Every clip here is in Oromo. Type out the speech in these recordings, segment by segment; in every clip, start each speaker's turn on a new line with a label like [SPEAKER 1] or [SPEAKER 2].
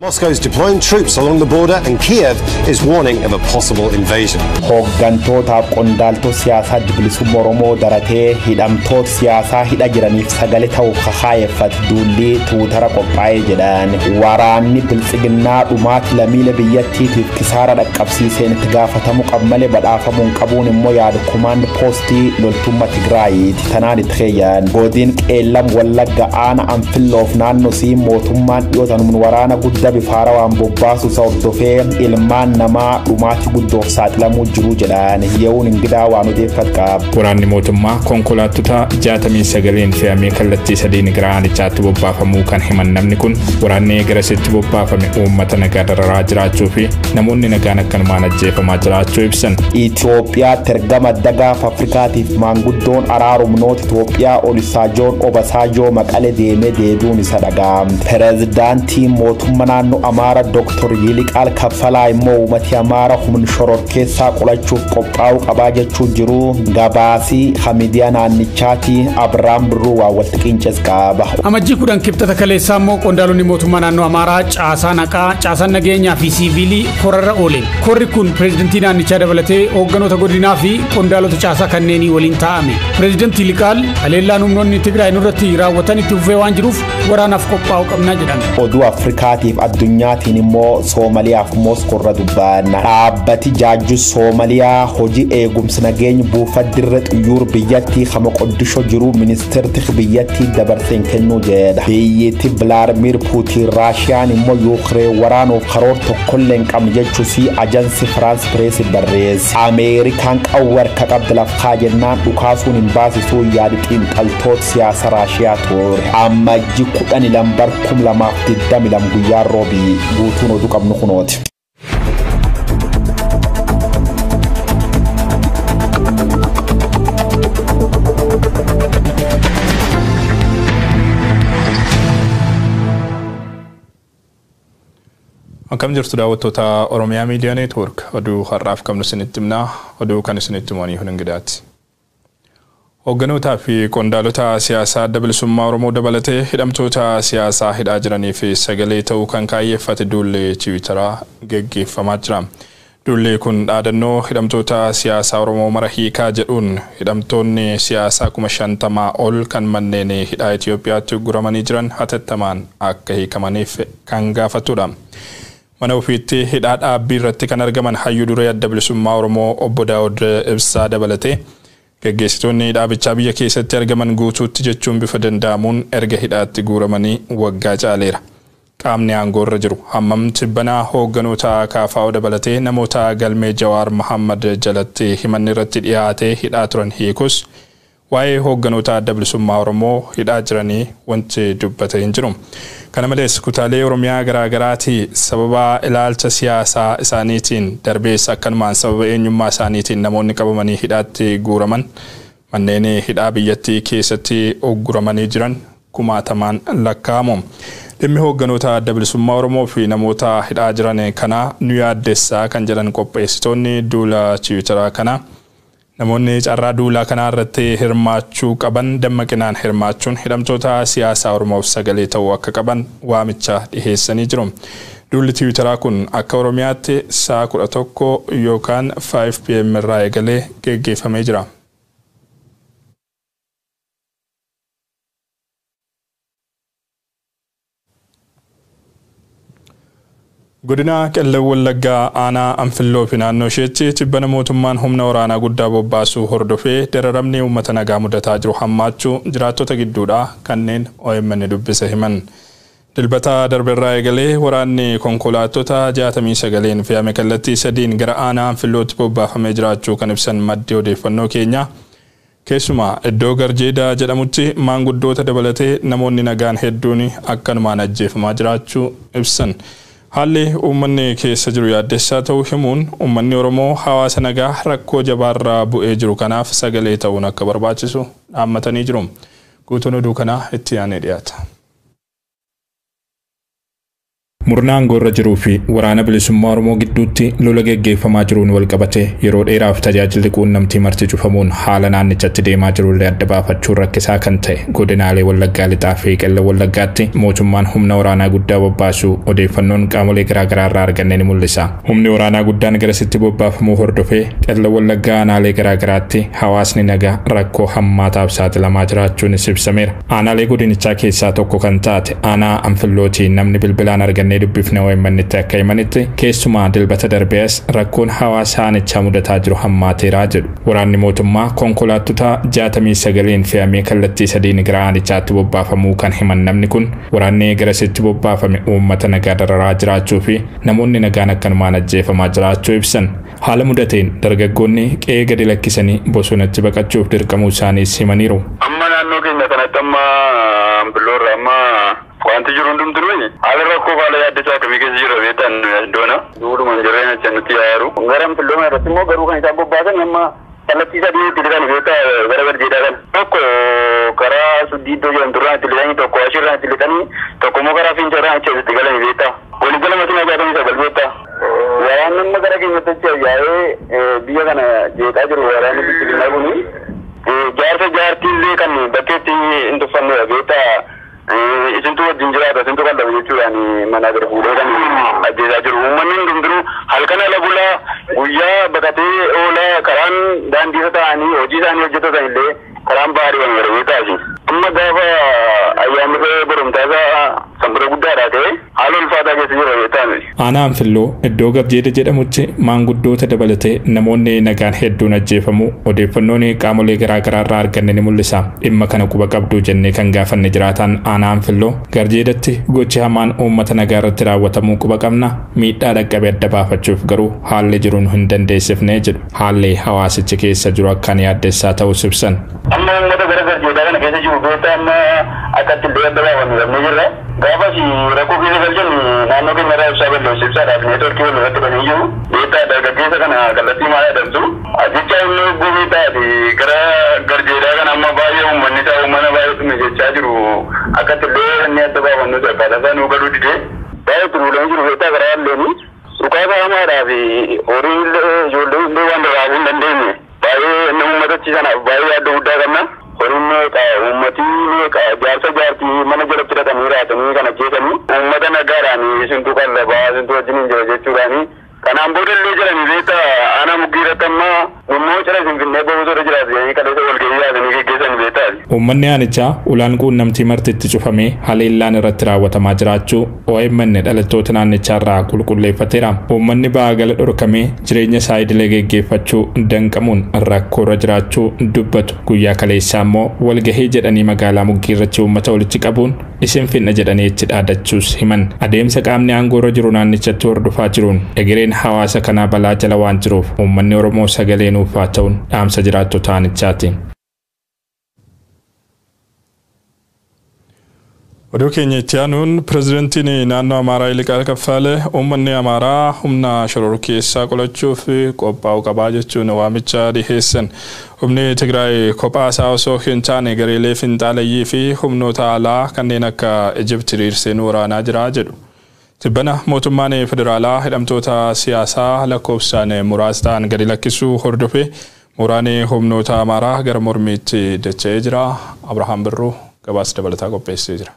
[SPEAKER 1] Moscow is deploying troops along the border and Kiev is warning of a possible invasion.
[SPEAKER 2] Hooggantootaaf qondaaltota siyaasaa bilisummaa Oromoo daratee hidhamtoota siyaasaa hidha jiraniif sagalee ta'uuf kakaayeffate duulli tuutara qophaa'ee jedhan. Waraanni biltsiginnaa dhumaati lammiilee biyyattiitiif kisaara dhaqqabsiiseen itti gaafatamu qaba malee badhaafamuun qabuun immoo yaadu kumaan poostii loltummaa Tigraayiiti tanaan itti keeyyan. Godin Qeellam Wallagga aana Anfilloof naannoo sii mootummaan dhiyootan waraana guddaa bifa haarawaan bobbaasu isa hordofee ilmaan namaa dhumaati guddoof saaxilamuu jiru jedhan ye'uun ingidaa waan odeeffat qaba.
[SPEAKER 3] Waraanni mootummaa konkolaattota 69 fe'amee kallattii sadiin gara aanichaatti bobbaafamuu kan himan namni kun waraanni garasitti bobbaafame uummata nagaa dararaa jiraachuu fi namoonni nagaan akkanumaan ajjeefamaa jiraachuu ibsan.
[SPEAKER 2] Itoophiyaatti ergama dagaaf Afrikaatiif maanguddoon araarumnoota Itoophiyaa Olisaajoon Obasaajoo Maqalee deemee deebi'uun isa dhaga'amte. Pireezidaantii mootummaa naannoo Amaara Dr. Yiliqaal Kaffalaa immoo uummati Amaara humna shororkeessaa qolachuuf qophaa'uu qabaa jechuu jiru. Gabaasii Hamidiyaa naannichaati Abiraam Birruu waa walitti qinces qaba.
[SPEAKER 4] Amajjii 10 kibxata kaleessaa immoo qondaalonni mootummaa naannoo Amaaraa caasaan haqaa, caasaan nageenyaa fi siiviilii korarra oole. Korri kun pireezidantii naannichaa dabalatee hoogganoota godinaa fi qondaalota caasaa kanneenii waliin taa'ame. Pireezidantii Yiliqaal haleellaan humnoonni Tigraay nurratti raawwatan itti fufee waan jiruuf waraanaaf qophaa'uu qabnaa jedhan.
[SPEAKER 2] Oduu Afrikaatiif addunyaatiin immoo Soomaliyaaf Moskoorra dubbanna. Dhaabbati jaajju Soomaliyaa hojii eegumsa nageenya buufata dirra xiyyuur biyyattii kama qoddisho jiru ministeerti biyyattii dabarseen kennuu jedha. Biyyatti Vilaadimir Puutiin Raashiyaan immoo Yuukireen waraanuuf karoora tokkollee hin qabne jechuusi ajansi Firaans Pirees barreesse. Ameerikaan qawwee harka qabdi lafkaa jennaan dhukaasuun hin baasisuu yaadi xiinxaltoota siyaasa Raashiyaa ture. Amajji 12 2022 guyyaa roobii guutuun oduu qabnu kunooti.
[SPEAKER 3] Akkam jirtu daawwattoota Oromiyaa Miidiyaa Neetwoork oduu har'aaf qabnu isinitti himnaa oduu kan isinitti himanii hundidaati. Hoogganootaa fi qondaalota siyaasaa adda bilisummaa Oromoo dabalatee hidhamtoota siyaasaa hidhaa jiranii fi sagalee ta'uu kan kaayyeeffate duulli Tiwiitaraa geggeeffamaa jira. Duulli kun dhaadannoo hidhamtoota siyaasaa Oromoo mara hiikaa jedhuun hidhamtoonni siyaasaa 50,000 ol kan manneen hidhaa Itoophiyaatti guramanii jiran hatattamaan akka hiikamaniif kan gaafatudha. Mana ofiitti hidhaa dhaabbii irratti kan argaman hayyuu duree adda bilisummaa Oromoo obbo Daawud Ibsaa dabalatee geggeessitoonni dhaabichaa biyya keessatti argaman guutuutti jechuun bifa danda'amuun erga hidhaatti guuramanii waggaa caaleera. Qaamni aangoo irra jiru hammam tibbanaa hoogganoota KFO dabalatee namoota galmee Jawaar Mohammad jalatti himanni irratti dhiyaatee hidhaa turan hiikus waa'ee hoogganoota adda bilisummaa Oromoo hidhaa jiranii wanti dubbate hin jiru. Kana malees kutaalee Oromiyaa garaagaraatii sababa ilaalcha siyaasaa isaaniitiin darbees akkanumaan sababa eenyummaa isaaniitiin namoonni qabamanii hidhaatti guuraman manneen hidhaa biyyattii keessatti ogguramanii jiran kumaatamaan lakkaa'amu. Dhimmi hoogganoota adda bilisummaa Oromoo fi namoota hidhaa jiran kanaa nu yaaddessaa kan jedhan qopheessitoonni duula Tiwiitaraa kanaa namoonni carraa duulaa kanaa irratti hirmaachuu qaban dammaqinaan hirmaachuun hidhamtoota siyaasaa Oromoof sagalee ta'uu akka qaban waamicha dhiheessanii jiru. Duulli Tiwiitaraa kun akka Oromiyaatti sa'a 11 yookaan 5 pm irraa eegalee geggeeffamee jira. Godina Qellem Wallaggaa aanaa Anfilloo fi naannoo isheetti tibbana mootummaan humna waraanaa guddaa bobbaasuu hordofee dararamni uummata nagaa mudataa jiru hammaachuu jiraattota gidduudhaa kanneen OMN dubbise himan. Dilbata darbeerraa eegalee waraanni konkolaattota 69 fe'ame kallattii sadiin gara aanaa Anfillootti bobbaafamee jiraachuu kan ibsan maddi odeeffannoo keenyaa. Keessumaa iddoo Garjeedaa jedhamutti maanguddoota dabalatee namoonni nagaan hedduun akkanumaan ajjeefamaa jiraachuu ibsan. Haalli uummanni keessa jiru yaaddessaa ta'uu himuun uummanni Oromoo hawaasa nagaa rakkoo jabaarraa bu'ee jiru kanaaf sagalee ta'uun akka barbaachisu dhaammatanii jiru. Guutuun oduu kanaa itti aanee dhiyaata. Murna aangoorra jiruu fi waraana bilisummaa Oromoo gidduutti lola geggeeffamaa jiruun walqabate yeroo dheeraaf tajaajilli quunnamtii marti cufamuun haala naannichatti deemaa jirullee adda baafachuun rakkisaa kan ta'e godinaalee Wallaggaa Lixaa fi Qellem Wallaggaatti mootummaan humna waraanaa guddaa bobbaasuu odeeffannoon qaamolee garaagaraa irraa arganne ni mul'isa. Humni waraanaa guddaan garasitti bobbaafamuu hordofee Qellem Wallaggaa aanaalee garaagaraatti hawaasni nagaa rakkoo hammaataaf saaxilamaa jiraachuunis ibsameera. Aanaalee godinichaa keessaa tokko kan taate aanaa Anfillootii namni bilbilaan argannee dubbifne OMN'tti akka himanitti keessumaa dilbata darbees rakkoon hawaasa aanichaa mudataa jiru hammaateeraa jedhu. Waraanni mootummaa konkolaattota 69 fe'amee kallattii sadiin gara aanichaatti bobbaafamuu kan himan namni kun waraanni garasitti bobbaafame uummata nagaa dararaa jiraachuu fi namoonni nagaan akkanumaan ajjeefamaa jiraachuu ibsan. Haala mudateen dargaggoonni qe'ee gadi lakkisanii bosonatti baqachuuf dirqamuu isaaniis himaniiru.
[SPEAKER 5] Amma naannoo keenya kanatti amma Anfilloorra amma wanti jiru hundumtuu haala rakkoo haala yaaddisaa akkamii keessa jira beektan iddoona. Duudhuma jireenya achi nutti yaaru. Gara Anfilloo irratti immoo garuu kan isaan bobbaasan amma kallattii sadii itti dhiqan beektaa gara Garjeedhaa kana. Tokko karaa Suddiiddoo jedhamtu irraa itti dhiqanii, tokko Ashiirraa itti dhiqanii, tokko immoo karaa Fiincaarraa achi itti galanii beektaa. Waliigala makiinaa 69 beektaa. Waraanni amma gara keenyatti achi yaa'ee biyya kana jeeqaa jiru waraanni biqilinaa kuni jaarsa jaartii illee kan bakkeetti hin tuffannedha beektaa. Isintu wajjin jiraata, isintu kan dhabu jechuudhaan mana gara fuudhee kan ajjeesaa jiru. Uummanni hundumtuu halkan ala bulaa guyyaa baqatee oolaa karaan daandii irra taa'anii hojii isaanii hojjetatan illee karaan baadii kan gara beektaasi. Amma gaafa ayyaanni borumtaa isaa sanbata guddaadhaa ta'e haala ulfaataa keessa jira beektaa.
[SPEAKER 3] Aanaa Anfilloo iddoo Garjeeda jedhamutti maanguddoota dabalatee namoonni nagaan hedduun ajjeefamuu odeeffannoon qaamolee garaagaraa irraa arganne ni mul'isa. Dhimma kana quba qabduu jennee kan gaafanne jiraataan aanaa Anfilloo Garjeedatti gochi hamaan uummata nagaa irratti raawwatamuu quba qabna, miidhaa dhaqqabe adda baafachuuf garuu haalli jiruun hin dandeessifne jedhu. Haalli hawaasichi keessa jiru akkaan yaaddessaa ta'us ibsan.
[SPEAKER 5] Amma uummata gara Garjeedaa kana keessa jiru beektaa amma akkatti illee adda baafannu dhabnee jirra. Gaafas rakkoo keessa galchan naannoo keenya irraa ibsaa balleessu ibsaadhaaf neetworkii wal irratti banee jiru. Beektaa dargaggeessa kana kallattii maal adamsu. Jecha inni lubbuu beektaati gara Garjeedaa kana amma baay'ee uummanni isaa uummata baay'ee dhume jechaa jiru. Akkatti illee inni adda baafannu akkaataa isaa nuu galuu didee. Baay'ee itti duulamee jiru beektaa karaa alleeni. Dhukaasa hamaadhaa fi horii illee ijoollee illee waan daraabuu hin dandeenye. Baay'ee inni uummatachi sanaaf baay'ee yaadda guddaa qabna. Horiin meeqa, uummatii meeqa, jaarsa jaartii mana jalatti hidhatanii raatanii kan ajjeesanii uummata nagaadhaan isintu qallabaa, isintu wajjin hin jira jechuudhaani. Kanaan booda illee jedhanii beektaa aanaa muggii irratti amma immoo cira Finfinnee bahuutu irra jiraatu jedhanii kaleessa walgahii yaasanii geggeessan beektaa.
[SPEAKER 3] Uummanni aanichaa ulaan quunnamtii marti itti cufamee haleellaan irratti raawwatamaa jiraachuu OMN dhalattoota naannichaa irraa qulqulleeffateera. Uummanni ba'aa gala dhorkamee jireenya isaa idilee geggeeffachuu danqamuun rakkoo irra jiraachuu dubbatu. Guyyaa kaleessaa immoo walgahii jedhanii magaalaa muggii irratti uummata walitti qabuun isin finna jedhanii itti dhaadachuus himan. Adeemsa qaamni aangoo irra jiru naannichatti hordofaa jiruun egereen hawaasa kanaa balaa jala waan jiruuf uummanni Oromoo sagalee nuuf haa ta'uun dhaamsa jiraattota aanichaati. Oduu keenya itti aanuun pirezidantiin naannoo Amaaraa Yiliqaal Kaffaalee uummanni Amaaraa humna shororkeessaa qolachuuf qophaa'uu qabaa jechuun waamicha dhiheessan. Humni Tigraay kophaa isaa osoo hin taane gareelee finxaaleyyii fi humnoota alaa kanneen akka Ijipti diriirseen waraanaa jira jedhu. Tibbana mootummaan federaalaa hidhamtoota siyaasaa lakkoofsaan muraasa ta'an gadi lakkisuu hordofee mooraan humnoota Amaaraa gara mormiitti dacha'ee jira. Abrahaam Birruu gabaasa dabalataa qopheessee jira.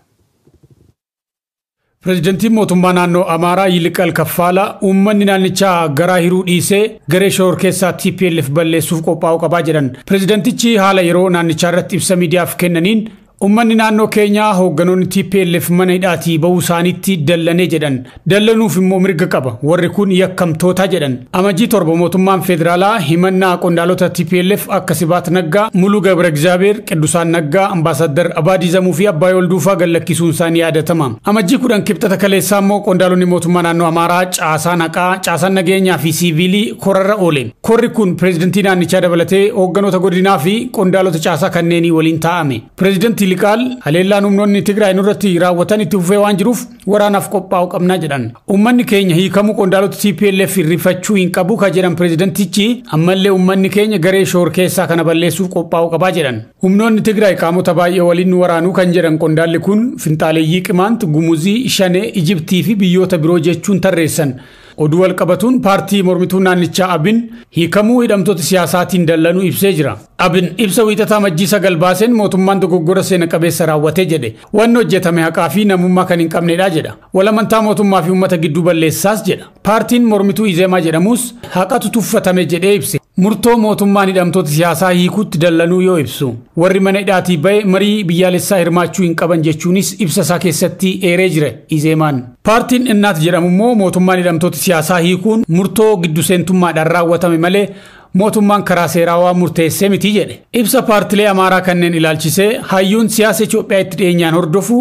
[SPEAKER 4] Pireezidantiin mootummaa naannoo Amaaraa Yiliqaal Kaffaalaa uummanni naannichaa garaa hiruu dhiisee garee shororkeessaa TPLF balleessuuf qophaa'uu qabaa jedhan. Pireezidantichi haala yeroo naannichaa irratti ibsa miidiyaaf kennaniin uummanni naannoo keenyaa hoogganoonni TPLF mana hidhaatii bahuu isaaniitti dallanee jedhan. Dallanuuf immoo mirga qaba. Warri kun yakkamtoota jedhan. Amajjii 7 mootummaan federaalaa himannaa qondaalota TPLF akka Sibaat Naggaa, Muluu Gabra Egzaabeer, Qiddusaan Naggaa, Ambaasaddar Abaadii Zamuu fi Abbaay Olduufaa gallakkisuun isaanii yaadatama. Amajjii 10 kibxata kaleessaa immoo qondaalonni mootummaa naannoo Amaaraa caasaan haqaa, caasaan nageenyaa fi siiviilii korarra oole. Korri kun pireezidantii naannichaa dabalatee hoogganoota godinaa fi qondaalota caasaa kanneenii waliin taa'ame. Pireezidantii Yiliqaal haleellaan humnoonni Tigraay nurratti raawwatan itti fufee waan jiruuf waraanaaf qophaa'uu qabnaa jedhan. Uummanni keenya hiikamuu qondaalota TPLF hirrifachuu hin qabu ka jedhan pireezidentichi ammallee uummanni keenya garee shoor keessaa kana balleessuuf qophaa'uu qabaa jedhan. Humnoonni Tigraay qaamota baay'ee waliin nu waraanuu kan jedhan qondaalli kun finxaaleeyyii Qimaant, Gumuzii, Shanee, Ijibtii fi biyyoota biroo jechuun tarreessan. Oduu wal qabatuun paartii mormituu naannichaa Abin hiikamuu hidhamtoota siyaasaatiin dallanuu ibsee jira. Abin ibsa wiixataa majjii 9 baaseen mootummaan dogoggora seena qabeessa raawwatee jedhe. Wanni hojjetame haqaa fi namummaa kan hin qabnedha jedha. Walamantaa mootummaa fi uummata gidduu balleessaas jedha. Paartiin mormituu Izeemaa jedhamus haqatu tuffatame jedhee ibse. Murtoo mootummaan hidhamtoota siyaasaa hiikuutti dallanuu yoo ibsu warri mana hidhaatii ba'e marii biyyaalessaa hirmaachuu hin qaban jechuunis ibsa isaa keessatti eeree jira Izeemaan. Paartiin Innaat jedhamu immoo mootummaan hidhamtoota siyaasaa hiikuun murtoo giddu seentummaadhaan raawwatame malee mootummaan karaa seeraa murteessee miti jedhe. Ibsa paartilee Amaaraa kanneen ilaalchisee hayyuun siyaasa Itoophiyaa itti dhiyeenyaan hordofu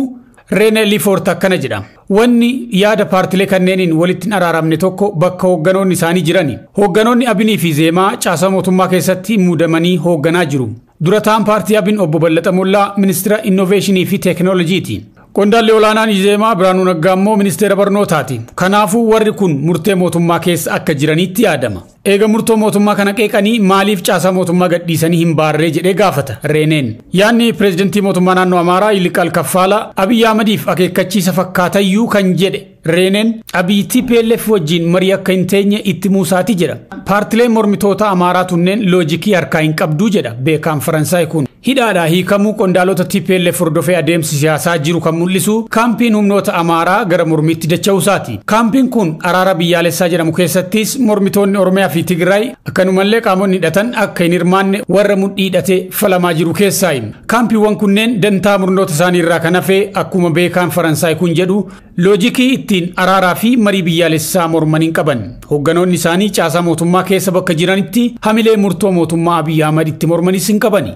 [SPEAKER 4] Rene Lefort akkana jedha. Wanni yaada paartilee kanneeniin walitti hin araaramne tokko bakka hoogganoonni isaanii jirani. Hoogganoonni Abinii fi Zeemaa caasaa mootummaa keessatti muudamanii hoogganaa jiru. Durataan paartii Abin obbo Ballaxa Mollaa ministeera innoveeshinii fi teekinooloojiiti. Qondaalli olaanaan Izeemaa Biraanuu Naggaa immoo ministeera barnootaati. Kanaafuu warri kun murtee mootummaa keessa akka jiranitti yaadama. Eega murtoo mootummaa kana qeeqanii maaliif caasaa mootummaa gadhiisanii hin baarree jedhee gaafata Reeneen. Yaanni pireezidantii mootummaa naannoo Amaaraa Yiliqaal Kaffaala Abiyyi Ahmadiif akeekkachiisa fakkaatayyuu kan jedhe Reeneen Abiyyi TPLF wajjin marii akka hin teenye itti muusaati jedha. Paartileen mormitoota Amaaraa tunneen loojikii harkaa hin qabduu jedha beekaan Faransaay kun. Hidhaadhaa hiikamuu qondaalota TPLF hordofee adeemsi siyaasaa jiru kan mul'isu kaampiin humnoota Amaaraa gara mormiitti dacha'uusaati. Kaampiin kun araara biyyaalessaa jedhamu keessattis mormitoonni Oromiyaa fi Tigraay akkanumallee qaamonni hidhatan akka hin hirmaanne warra mudhii hidhatee falamaa jiru keessaayi. Kaampiiwwan kunneen dantaa murnoota isaanii irraa kan hafe akkuma beekaan Faransaay kun jedhu loojikii ittiin araaraa fi marii biyyaalessaa morman hin qaban. Hoogganoonni isaanii caasaa mootummaa keessa bakka jiranitti hamilee murtoo mootummaa Abiyyi Ahmad itti mormanis hin qabani.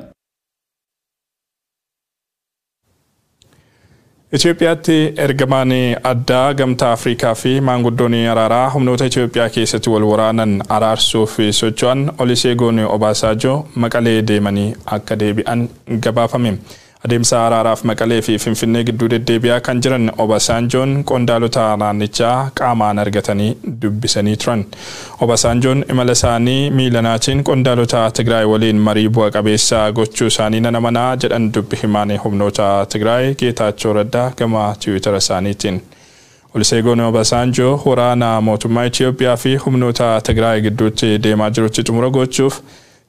[SPEAKER 3] Itoophiyaatti ergamaan addaa gamtaa Afrikaa fi maanguddoonni araaraa humnoota Itoophiyaa keessatti wal waraanan araarsuuf socho'an Olusegun Obasanjo Maqalee deemanii akka deebi'an gabaafame. Adeemsa araaraaf Maqalee fi Finfinnee gidduu deddeebi'aa kan jiran Obasanjoon qondaalota naannichaa qaamaan argatanii dubbisanii turan. Obasanjoon imala isaanii miilanaatiin qondaalota Tigraay waliin marii bu'a qabeessa gochuu isaanii nan amanaa jedhan dubbi himaan humnoota Tigraay Geetaachoo Raddaa gama Tiwiitara isaaniitiin. Olusegun Obasanjo waraana mootummaa Itoophiyaa fi humnoota Tigraay gidduutti deemaa jirutti xumura gochuuf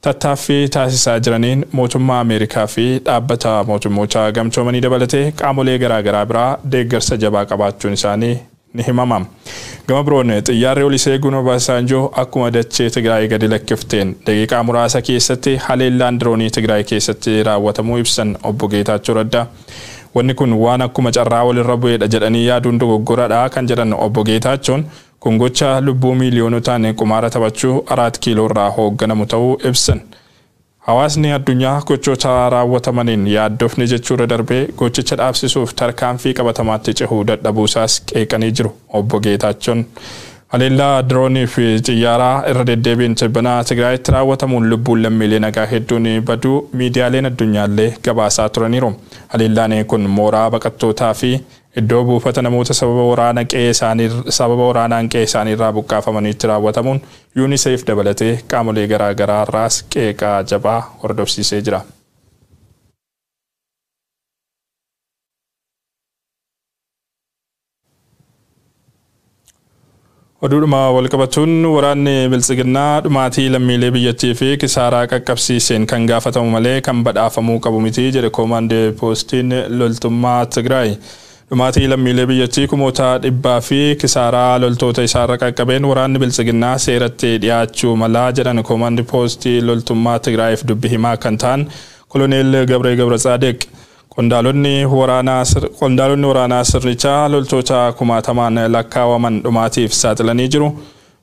[SPEAKER 3] tattaaffii taasisaa jiraniin mootummaa Ameerikaa fi dhaabbata mootummoota gamtoomanii dabalatee qaamolee garaagaraa biraa deeggarsa jabaa qabaachuun isaanii ni himama. Gama biroon xiyyaarri Olusegun Obasanjo akkuma dachee Tigraay gadi lakkifteen daqiiqaa muraasa keessatti haleellaan diroonii Tigraay keessatti raawwatamuu ibsan obbo Geetaachoo Raddaa. Wanni kun waan akkuma carraa walirra bu'eedha jedhanii yaaduun dogoggoradha kan jedhan obbo Geetaachoon kun gocha lubbuu miiliyoonotaan qumaara taphachuu 4 kiiloo irraa hoogganamu ta'uu ibsan. Hawaasni addunyaa gochoota raawwatamaniin yaaddofni jechuurra darbee gochicha dhaabsisuuf tarkaanfii qabatamaatti cehuu dadhabuusaas qeeqanii jiru obbo Geetaachoon. Haleellaa diroonii fi xiyyaaraa irra deddeebiin tibbanaa Tigraayitti raawwatamuun lubbuun lammiilee nagaa hedduun baduu miidiyaaleen addunyaallee gabaasaa turaniiru. Haleellaan kun mooraa baqattootaa fi iddoo buufata namoota sababa waraanaan qe'ee isaanii irraa buqqaafamaniitti raawwatamuun UNICEF dabalatee qaamolee garaagaraa irraas qeeqaa jabaa hordofsiisee jira. Oduudhuma walqabatuun waraanni biltsiginnaa dhumaatii lammiilee biyyattii fi kisaaraa qaqqabsiiseen kan gaafatamu malee kan badhaafamuu qabu miti jedhe koomaandii poostiin loltummaa Tigraay. Dhumaatii lammiilee biyyattii kumoota dhibbaa fi kisaaraa loltoota isaarra qaqqabeen waraanni biltsiginnaa seeratti dhiyaachuu malaa jedhan koomaandii poostii loltummaa Tigraayiif dubbi himaa kan ta'an Koloneel Gabree Gabratsaadiq. Qondaalonni waraanaa sirnichaa loltoota kumaatamaan lakkaawaman dhumaatiif saaxilanii jiru.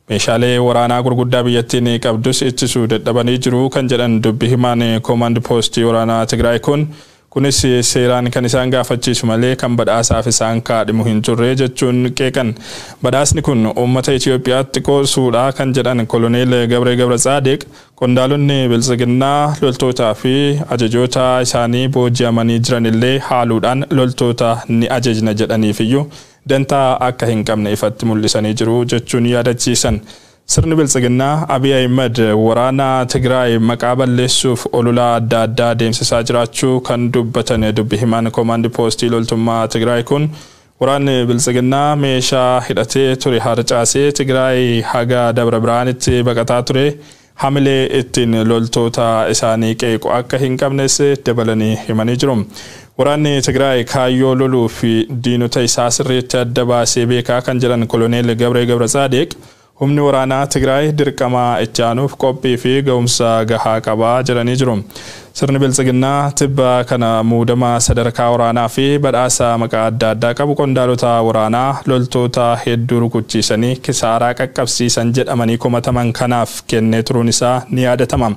[SPEAKER 3] Meeshaalee waraanaa gurguddaa biyyattiin qabdus ittisuu dadhabanii jiru kan jedhan dubbi himaan koomaand poostii waraanaa Tigraay kun Kunis seeraan kan isaan gaafachiisu malee kan badhaasaaf isaan kaadhimu hin turre jechuun qeeqan. Badhaasni kun uummata Itoophiyaatti qoosuudha kan jedhan Koloneel Gabree Gabratsaadiq qondaalonni biltsiginnaa loltootaa fi ajajoota isaanii booji'amanii jiran illee haaluudhaan loltoota ni ajajna jedhaniifiyyuu dantaa akka hin qabne ifatti mul'isanii jiru jechuun yaadachiisan. Sirni biltsiginnaa Abiy Ahimad waraana Tigraay maqaa balleessuuf olola adda addaa deemsisaa jiraachuu kan dubbatan dubbi himaan koomaandi poostii loltummaa Tigraay kun waraanni biltsiginnaa meeshaa hidhatee ture harcaasee Tigraay haga Dabra Biraanitti baqataa ture hamilee ittiin loltoota isaanii qeequ akka hin qabnes dabalanii himanii jiru. Waraanni Tigraay kaayyoo loluu fi diinota isaa sirriitti adda baasee beekaa kan jedhan Koloneel Gabree Gabratsaadiq humni waraanaa Tigraay dirqama itti aanuuf qophii fi ga'umsa gahaa qabaa jedhanii jiru. Sirni biltsiginnaa tibba kana muudama sadarkaa waraanaa fi badhaasa maqaa adda addaa qabu qondaalota waraanaa loltoota hedduu rukuchiisanii kisaaraa qaqqabsiisan jedhamanii komataman kanaaf kennee turuun isaa ni yaadatama.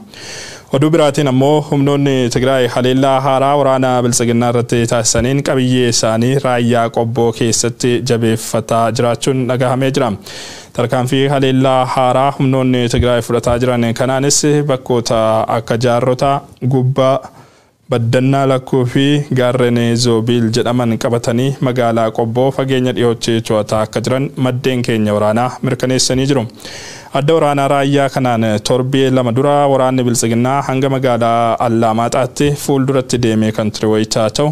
[SPEAKER 3] Oduu biraatiin ammoo humnoonni Tigraay haleellaa haaraa waraana biltsiginnaa irratti taasisaniin qabiyyee isaanii raayyaa qobboo keessatti jabeeffataa jiraachuun dhagahamee jira. Tarkaanfii haleellaa haaraa humnoonni Tigraay fudhataa jiran kanaanis bakkoota akka Jaarrota, Gubbaa, Baddannaa Lakkuu fi gaarreen Zoobiil jedhaman qabatanii magaalaa Qobboo fageenya dhiyootti to'ataa akka jiran maddeen keenya waraanaa mirkaneessanii jiru. Adda waraanaa raayyaa kanaan torbee 2 dura waraanni biltsiginnaa hanga magaalaa Allaamaaxaatti fuulduratti deemee kan ture wayitaa ta'u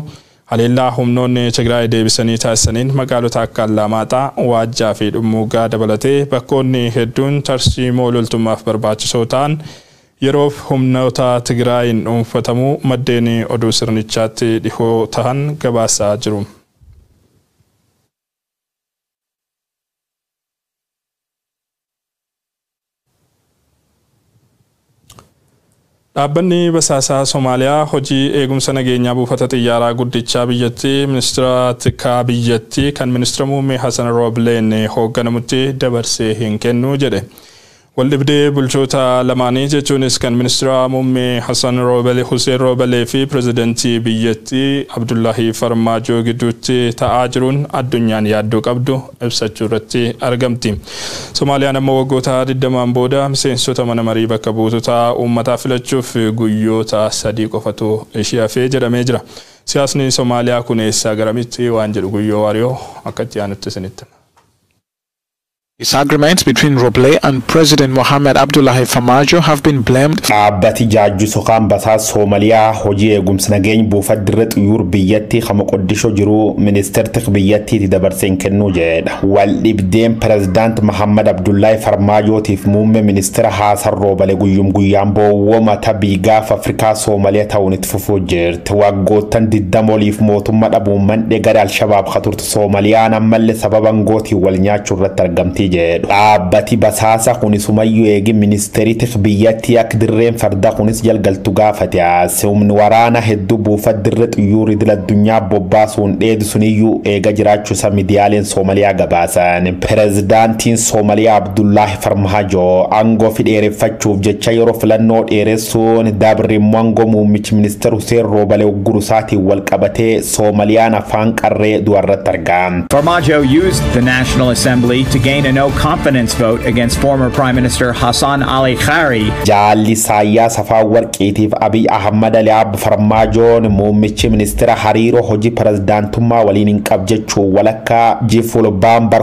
[SPEAKER 3] haleellaa humnoonni Tigraay deebisanii taasisaniin magaalota akka Allaamaaxaa, Waajjaa fi Dhummuugaa dabalatee bakkoonni hedduun tarsiimoo loltummaaf barbaachisoo ta'an yeroof humnoota Tigraayin dhuunfatamuu maddeen oduu sirnichaatti dhihoo tahan gabaasaa jiru. Dhaabbanni basaasaa Somaaliyaa hojii eegumsa nageenyaa buufata xiyyaaraa guddichaa biyyattii ministeera tikaa biyyattii kan ministeera muummee Hassan Roobleen hoogganamutti dabarsee hin kennu jedhe. Waldhibdee bulchoota lamaanii jechuunis kan ministeera muummee Hassan Roobele Hussein Roobelee fi pirezidantii biyyattii Abdullahi Farmaajoo gidduutti ta'aa jiruun addunyaan yaaddoo qabdu ibsachuu irratti argamti. Somaaliyaan ammoo waggoota 20 booda miseensota mana marii bakka buutotaa uummataa filachuuf guyyoota 3 qofatu ishee hafee jedhamee jira. Siyaasni Somaaliyaa kun eessaa garamitti waan jedhu Guyyoo Waariyoo akkatti aanutti isinitti.
[SPEAKER 6] Disagreements between Roble and President Mohamed Abdullahi Farmajo have been blamed.
[SPEAKER 2] Dhaabbati jaajjisu kan basaas Somaaliyaa hojii eegumsa nageenya buufata dirree xiyyaara biyyattii kan Moqoddishoo jiru ministeerri biyyattiitti dabarseen kennuu jedha. Waldhibdeen pirezidaant Mohamed Abdullahi Farmajootiif muummee ministeera Hassan Roobale guyyum guyyaan boowwoo mata biigaaf Afrikaa Somaaliyaa ta'uun itti fufuu jirti. Waggoottan 20 oliif mootummaa dhabuun mandhee gara Alshabaab katurtu Soomaaliyaan ammallee sababa angootiin wal nyaachuu irratti argamti. Dhaabbati basaasa kunis sumayyuu eegi ministeerri biyyattii akka dirreen fardaa kunis jalgaltu gaafate. Humni waraana hedduu buufata dirree xiyyaara idil addunyaa bobbaasuun dheedu suniyyuu eega jiraachuu isaa miidiyaaleen Somaaliyaa gabaasan. Pirezidaantiin Somaaliyaa Abdullahi Farmaajoo aangoo fi dheereffachuuf jecha yeroo filannoo dheeressuun dabri immoo aangoo muummichi ministeera Hussein Roobalee uggurusaatiin wal qabatee Soomaaliyaan afaan qarree du'arratti argamti.
[SPEAKER 7] Farmajo used the National Assembly to gain a no-confidence vote against former Prime Minister Hassan Ali Khari.
[SPEAKER 2] Jaalli Saayyaa Afewerqiitiif Abiy Ahmad Ali Abba Farmaajoon muummichi ministeera hariiroo hojii pirezidaantummaa waliin hin qab jechuun walakkaa jifuulbaan bar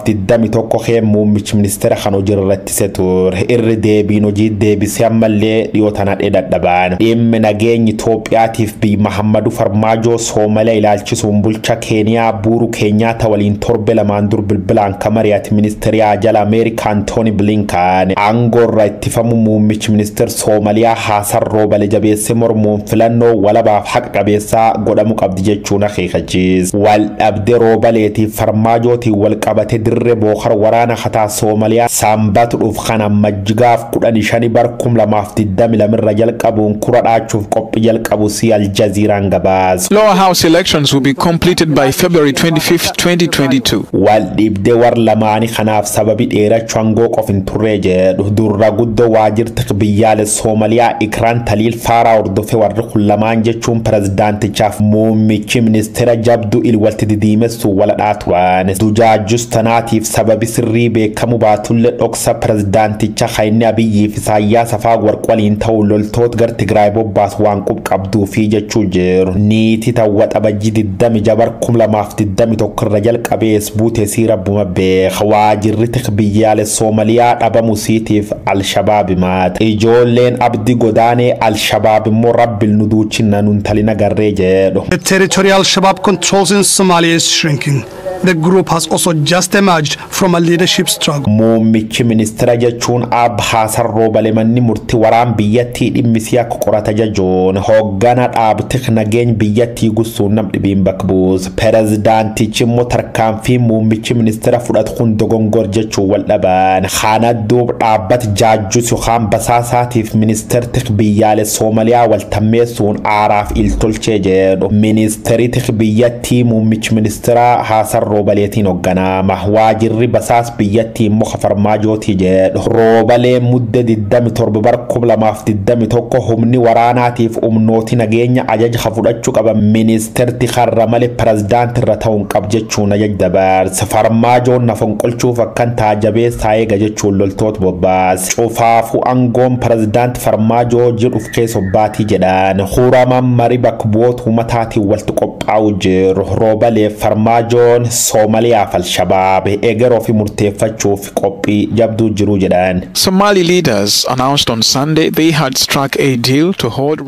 [SPEAKER 2] 2021 kee muummichi ministeera kan hojii irratti ture. Irri deebiin hojii deebisee ammallee dhiyoo tana dadhaban. Dhimmi nageenya Itoophiyaatiif biyya Mahammadu Farmaajoo Soomaaliyaa ilaalchisuun bulcha Keeniyaa Buuru Keenyaata waliin torbe 2 dur bilbilaan kamariyaati ministeera jala Ameerikaa Antooni Blinkan aangoorra ittifamu muummichi ministeera Somaaliyaa Hassan Roobale jabeessee mormuun filannoo walabaaf haqa qabeessaa godhamu qabdi jechuun akeekachiise. Wal dhabdee Roobaleetiif Farmaajootiin wal qabate dirree bookar waraana hataa Somaaliyaa sanbatu dhuuf kana majjigaaf 15 bar 2022 irra jalqabuun kura dhaachuuf qophii jalqabu si Al Jazeeraan gabaase.
[SPEAKER 6] Lower House elections will be completed by February 25, 2022.
[SPEAKER 2] Wal dhibdee war lamaanii isaanii kanaaf sababi dheerachuu aangoo qof hin turre jedhu. Durra guddoo waajjirti biyyaalessa Soomaliyaa Ikraan Taliil Faaraa hordofee warri kun lamaan jechuun pirezidaantichaaf muummichi ministeera jabduu ilwalti didiimessu waladhaa turan. Dujaajjus tanaatiif sababi sirrii beekamu baatullee dhoksa pirezidaanticha Hayinni Abiyyi fi Isaayyaas Afwerqi waliin ta'uu loltoota gara Tigraay bobbaasu waan qub qabduu fi jechuu jiru. Niitii tawwa xabajjii 26 2021 irra jalqabees buutee sii rabbuma beeka. Waajjirri biyyaalessa Soomaliyaa dhabamu siitiif Alshabaab himaata. Ijoolleen Abdi Godaanee Alshabaab immoo rabbil nu duuchinna nun talina garree jedhu.
[SPEAKER 8] The territory Al-Shabaab controls in Somalia is shrinking. The group has also just emerged from a leadership struggle.
[SPEAKER 2] Muummichi ministeera jechuun Ab Haasan Roobale manni murtii waraan biyyattii dhimmisii akka qorata jajoon hooggana dhaabtik nageenya biyyattii gussuun nam dhibiin bakka buusa. Pirezidaantichi immoo tarkaanfii muummichi ministeera fudhatu kun dogongor jechuun wal dhaban. Kana duub dhaabbata jaajjus yookaan basaasaatiif ministeerti biyyaalessa Soomaliyaa wal tammeessuun aaraaf iltolchee jedhu. Ministeerri biyyattii muummichi ministeera Haasan Roobaleetiin hoogganama. Waajjirri basaas biyyattii immoo Farmaajootii jedhu. Roobalee mudde 27 bara 2021 humni waraanaatiif humnooti nageenya ajaja fudhachuu qaba. Ministeerti har'a malee pirezidaanti irra ta'uun qab jechuun ajaja dabarsa. Farmaajoon na fonqolchuuf akkan taajabeessaa eega jechuun loltoota bobbaas. Cufaafuu aangoon pirezidaanti Farmaajoo jedhuuf keessa obbaatii jedhan. Huramaan marii bakka bu'oota uummataatiin walitti qophaa'u jiru. Roobalee Farmaajoon Soomaliyaaf Alshabaab egeroo fi murteeffachuuf qophii jabduu jiru jedhan.
[SPEAKER 6] Somali leaders announced on Sunday they had struck a deal to hold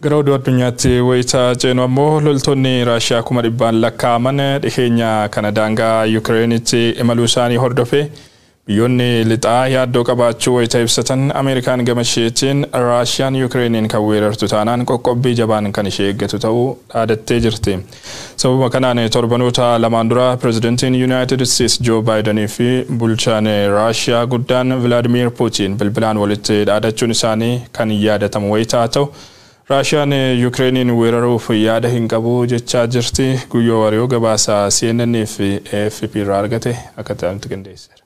[SPEAKER 3] Gara oduu addunyaatti wayitaa ceenu ammoo loltoonni Raashiyaa 100,000 lakkaa'aman dhiheenya kana daangaa Yukireenitti imaluu isaanii hordofee biyyoonni lixaa yaaddoo qabaachuu wayita ibsatan, Ameerikaan gama isheetiin Raashiyaan Yukireeniin kan weerartu taanaan qoqqobbii jabaan kan ishee eeggatu ta'uu dhaadattee jirti. Sababa kanaan torbanoota lamaan dura pirezidantiin Yuunaayitid Isteetsi Joo Baayidanii fi bulchaan Raashiyaa guddaan Vilaadimiir Puutiin bilbilaan walitti dhaadachuun isaanii kan yaadatamu wayitaa ta'u, Raashiyaan Yukireeniin weeraruuf yaada hin qabu jechaa jirti. Guyyoo Wariyoo gabaasa CNN fi AFP irraa argate akka ta'anitti qindeesseera.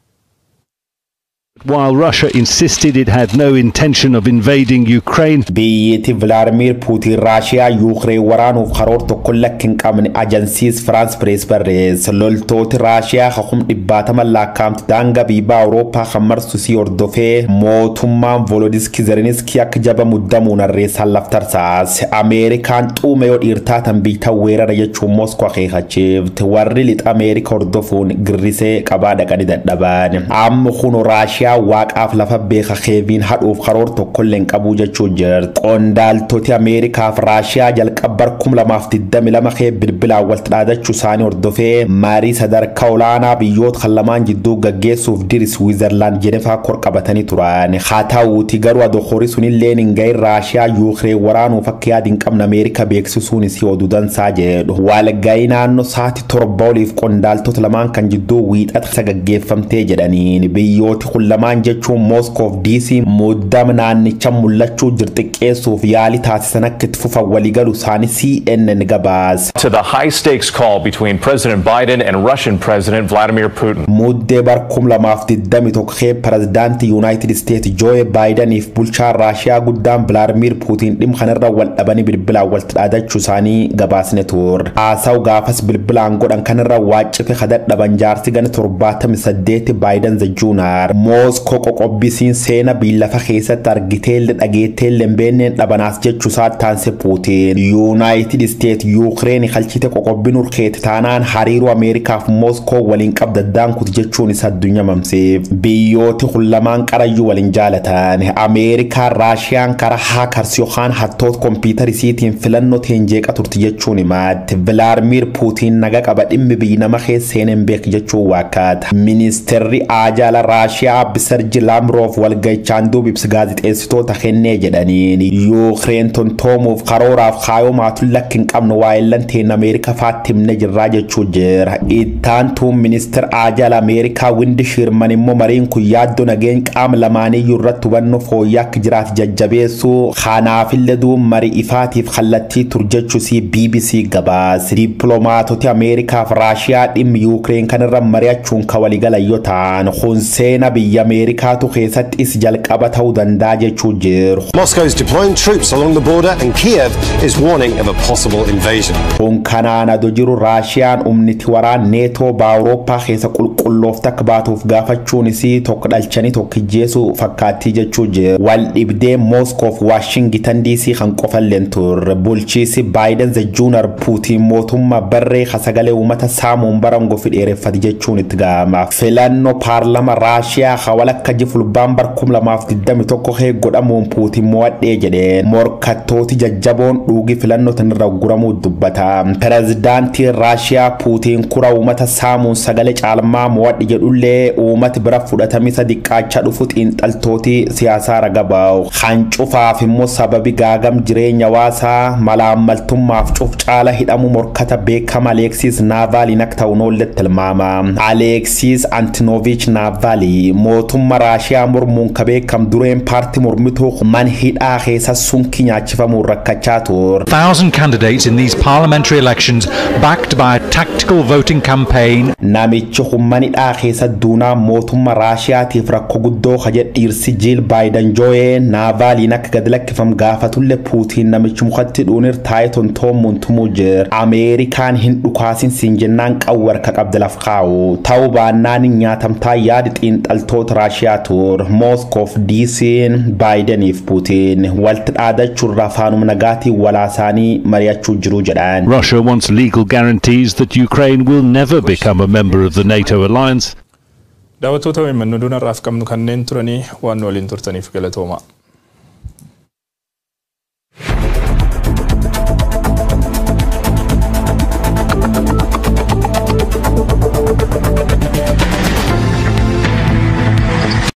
[SPEAKER 9] While Russia insisted it had no intention of invading Ukraine,
[SPEAKER 2] Biyyatti Vilaadimiir Puutiin Raashiyaa Yuukireen waraanuuf karoor tokko lakki hin qabne ajansiis Firaans Pirees barreesse. Loltooti Raashiyaa 100,000 lakkaa'amtu daangaa biibaa Awurooppaa kan marsu si hordofee mootummaan Voolodiski Zelenskii akka jaba muddamuun harreessaan laftarsaase. Ameerikaan xuume yoo dhiirtaatan biitaa weerara jechuun Moskoo akeekachiifte. Warri lixa Ameerika hordofuun girrisee qabaa dhaqanii dadhaban. Amma kun Raashiyaa waaqaaf lafa beeka Keeviin hadhuuf karoor tokkollee hin qabu jechuu jirti. Qondaaltoti Ameerikaaf Raashiyaa jalqaba 2022 kee bilbilaan walitti dhaadachuu isaanii hordofee marii sadarkaa olaanaa biyyoota kan lamaan jidduu gaggeessuuf diri Swiizerlaand Jenefaa kor qabatanii turan. Haa ta'uuti garuu adokorii sunillee hin gahin Raashiyaa Yuukireen waraanuuf akka yaada hin qabne Ameerika beeksisuun isii oduu dansaa jedhu. Walgahii naannoo sa'aatii 7 oliif qondaaltota lamaan kan jidduu wiixata gaggeeffamtee jedhaniin biyyooti kun lamaan jechuun Moskoof DC muddama naannicha mul'achuu jirxiqqeessuuf yaalii taasisan akka itti fufan waliigaluu isaanii CNN gabaase.
[SPEAKER 10] To the high stakes call between President Biden and Russian President Vladimir Putin.
[SPEAKER 2] Muddee bar 2021 kee pirezidaantii Yuunaayitid Isteetsi Jooye Baayidaniif bulchaan Raashiyaa guddaan Vilaadimiir Puutiin dhimma kanarra wal dhabanii bilbilaan walitti dhaadachuu isaanii gabaasne turre. Haasawu gaafas bilbilaan godhan kanarra waaccife kadhadhaban jaarsi gana 78 Baayiden Juunaar. Mooskoo qoqqobbisiin seena biillafa keessatti argiteellee dhageetteellee hin beenneen dhabanaas jechuu isaa taanse Puutiin. Yuunaayitid Isteetsi Yuukireen kalchite qoqqobbiin urkeete taanaan hariiroo Ameerikaaf Mooskoo waliin qabdaddaan kuti jechuun isa addunyaa mamseef. Biyyooti kun lamaan qarayyuu waliin jaalatan. Ameerikaan Raashiyaan karaa haakars yookaan hattoota kompiitara isiitiin filannoo teenjeeqa turti jechuun himaatti. Vilaadimiir Puutiin naga qaba dhimmi biyyi nama keessa seeneen beek jechuun waakkaata. Ministeerri Ajaala Raashiyaa Sergi Lavrov walgahichaan duub ibsa gaazexeessitoota kennee jedhaniin Yuukireen tontoomuuf karooraaf kaayoo maatuun lakki hin qabnu waa'ellan teen Ameerikaa faatti himne jirraa jechuu jira. Ittaantuun ministeera ajaal Ameerikaa Windi Shirman immoo mariin kun yaaddoo nageenya qaama lamaaniyyuu irratti hubannoo fooyya'aa akka jiraatu jajjabeessuu kanaafillee duub marii ifaatiif kallattii tur jechuusii BBC gabaase. Dippiloomaatoti Ameerikaa fi Raashiyaa dhimmi Yuukireen kanarra mari'achuun kan waliigalan yoo ta'an kun seena biyya Ameerikaatu keessatti is jalqaba ta'uu danda'a jechuu jiru.
[SPEAKER 1] Moscow is deploying troops along the border and Kiev is warning of a possible invasion.
[SPEAKER 2] Kun kanaan ado jiru Raashiyaan humniti waraan Neetoo Awurooppaa keessa qulqulloofte akka baatuuf gaafachuun isii tokko dhalchanii tokko ijjeesuu fakkaattii jechuu jiru. Wal dhibdee Mooskoo fi Waashingitan DC kan qofalleen turre. Bulchiisi Baayiden the Junior Puutiin mootummaa barree sagalee uummata saamuun barangoo fi dheereffate jechuun itti ga'ama. Filannoo paarlama Raashiyaa hawala akka jifulbaan bar 2021 kee godhamuun Puutiin mo'adhee jedheen morkattooti jajjaboon dhuugii filannoo tanirra guramuu dubbata. Pireezidaantiin Raashiyaa Puutiin kura uummata saamuun sagalee caalmaa mo'adhe jedhullee uummati bira fudhatamisa diqqaachaa dhufu xiinxaltooti siyaasaa raga ba'u. Kan cufaaf immoo sababi gaagam jireenya hawaasaa malaammaltummaaf cuf caala hidhamu morkata beekama Aleeksis Naavaaliin akka ta'u noolletti tilmaama. Aleeksis Antinovich Naavaali mootummaa Raashiyaa mormuun ka beekam dureen paartii mormituu man hidhaa keessa sunkii nyaachifamuun rakkachaa ture.
[SPEAKER 11] Thousand candidates in these parliamentary elections backed by a tactical voting campaign.
[SPEAKER 2] Namichi humna hidhaa keessa duunaa mootummaa Raashiyaatiif rakkoo guddoo kaje dhiirsi Jiil Baayiden Jooyee Naavaaliin akka gad lakkifam gaafatullee Puutiin namichi mukatti dhuunir taa'ee tontoomuun tumuu jira. Ameerikaan hin dhukaasin siin jennaan qawwar ka qabde laf kaa'u. Ta'uu baannaan nyaatamtaa yaadi xiinxaltoota Raashiyaa ture. Mooskoof DC'n Baayideniif Puutiin walitti dhaadachuurraa faanuma nagaatiin walaasaanii mari'achuu jiru jedhan.
[SPEAKER 9] Russia wants legal guarantees that Ukraine will never become a member of the NATO alliance.
[SPEAKER 3] Daawwattoota OMN, oduun har'aaf qabnu kanneen turanii. Waan nu waliin turtaniif galatooma.